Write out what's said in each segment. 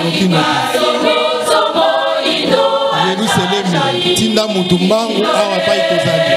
Noki noki. Yerusalemi, tinda mutu mbangu awa epai tozali.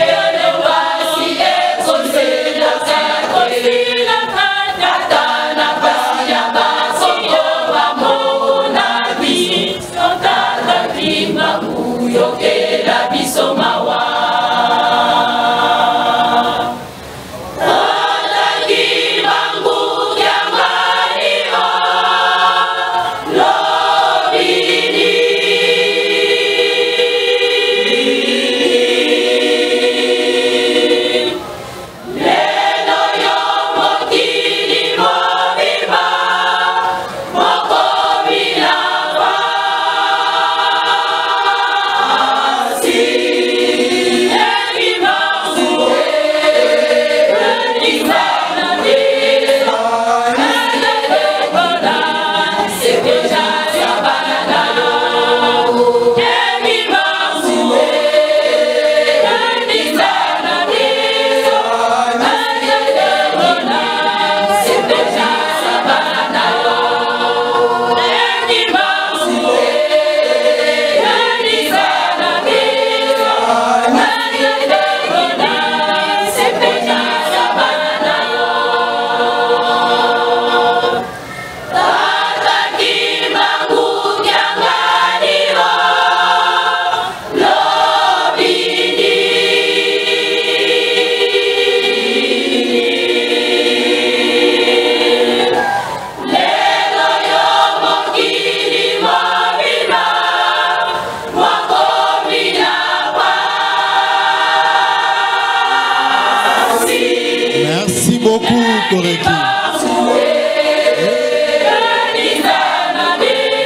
Merci beaucoup, Koreki.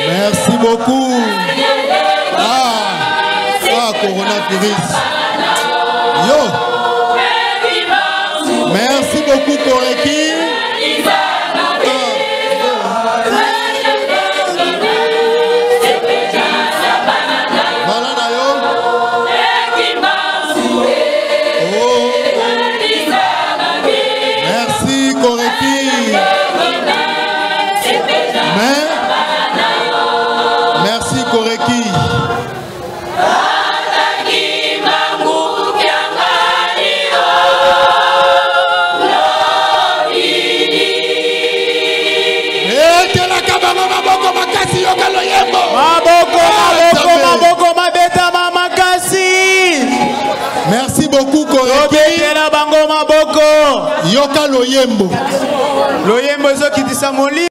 Merci beaucoup. Ah, ah, coronavirus. Yo. Merci beaucoup, Koreki. Voilà, Nayo. Oh. Merci, Koreki. Mais, merci, Koreki. Etelaka bango maboko makasi yoka loyembo. Maboko, maboko, Nzambe. maboko mabetama makasi. Merci beaucoup, Koreki. Tobetela bango maboko. Yoka loyembo. Loyembo ezokitisa molimo.